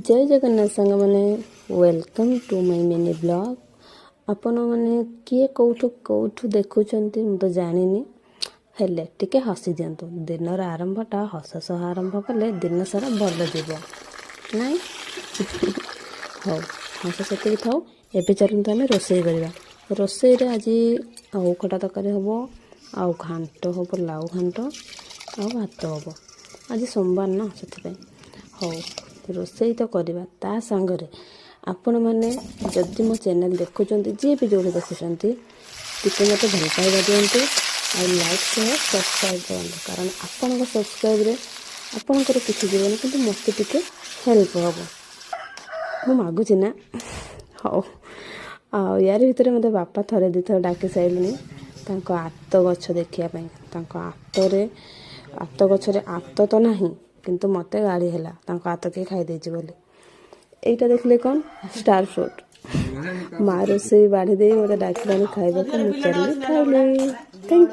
ଜୟ ଜଗନ୍ନାଥ ସାଙ୍ଗମାନେ, welcome to my mini vlog। ଆପଣମାନେ କିଏ କେଉଁଠୁ କେଉଁଠୁ ଦେଖୁଛନ୍ତି ମୁଁ ତ ଜାଣିନି, ହେଲେ ଟିକେ ହସି ଦିଅନ୍ତୁ। ଦିନର ଆରମ୍ଭଟା ହସ ସହ ଆରମ୍ଭ କଲେ ଦିନ ସାରା ଭଲ ଯିବ, ନାଇଁ? ହଉ, ହସ ସେତିକି ଥାଉ। ଏବେ ଚାଲନ୍ତୁ, ଆମେ ରୋଷେଇ କରିବା। ରୋଷେଇରେ ଆଜି ଓଉ ଖଟା ତରକାରୀ ହେବ, ଆଉ ଘାଣ୍ଟ ହେବ, ଲାଉ ଘାଣ୍ଟ, ଆଉ ଭାତ ହେବ। ଆଜି ସୋମବାର ନା, ସେଥିପାଇଁ। ହଉ, ରୋଷେଇ ତ କରିବା, ତା ସାଙ୍ଗରେ ଆପଣମାନେ ଯଦି ମୋ ଚ୍ୟାନେଲ୍ ଦେଖୁଛନ୍ତି, ଯିଏ ବି ଯେଉଁଠି ଦେଖୁଛନ୍ତି, ଟିକେ ମୋତେ ଭଲ ପାଇବା ଦିଅନ୍ତୁ ଆଉ ଲାଇକ୍ ସହ ସବସ୍କ୍ରାଇବ୍ କରନ୍ତୁ। କାରଣ ଆପଣଙ୍କ ସବସ୍କ୍ରାଇବ୍ରେ ଆପଣଙ୍କର କିଛି ଯିବନି, କିନ୍ତୁ ମୋତେ ଟିକେ ହେଲ୍ପ ହେବ। ମୁଁ ମାଗୁଛି ନା? ହଉ, ଆଉ ୟାରି ଭିତରେ ମୋତେ ବାପା ଥରେ ଦୁଇଥର ଡାକି ସାରିଲେଣି ତାଙ୍କ ଆତ ଗଛ ଦେଖିବା ପାଇଁ। ତାଙ୍କ ଆତ ଗଛରେ ଆତ ତ ନାହିଁ, କିନ୍ତୁ ମୋତେ ଗାଳି ହେଲା ତାଙ୍କ ଆତ କିଏ ଖାଇ ଦେଇଛି ବୋଲି। ଏଇଟା ଦେଖିଲେ କ'ଣ? Star fruit. ମା ରୋଷେଇ ବାଢ଼ି ଦେଇ ମୋତେ ଡାକିଲାଣି ଖାଇବାକୁ। ମୁଁ ଚାଲିଲି, ଖାଇଲି। Thank.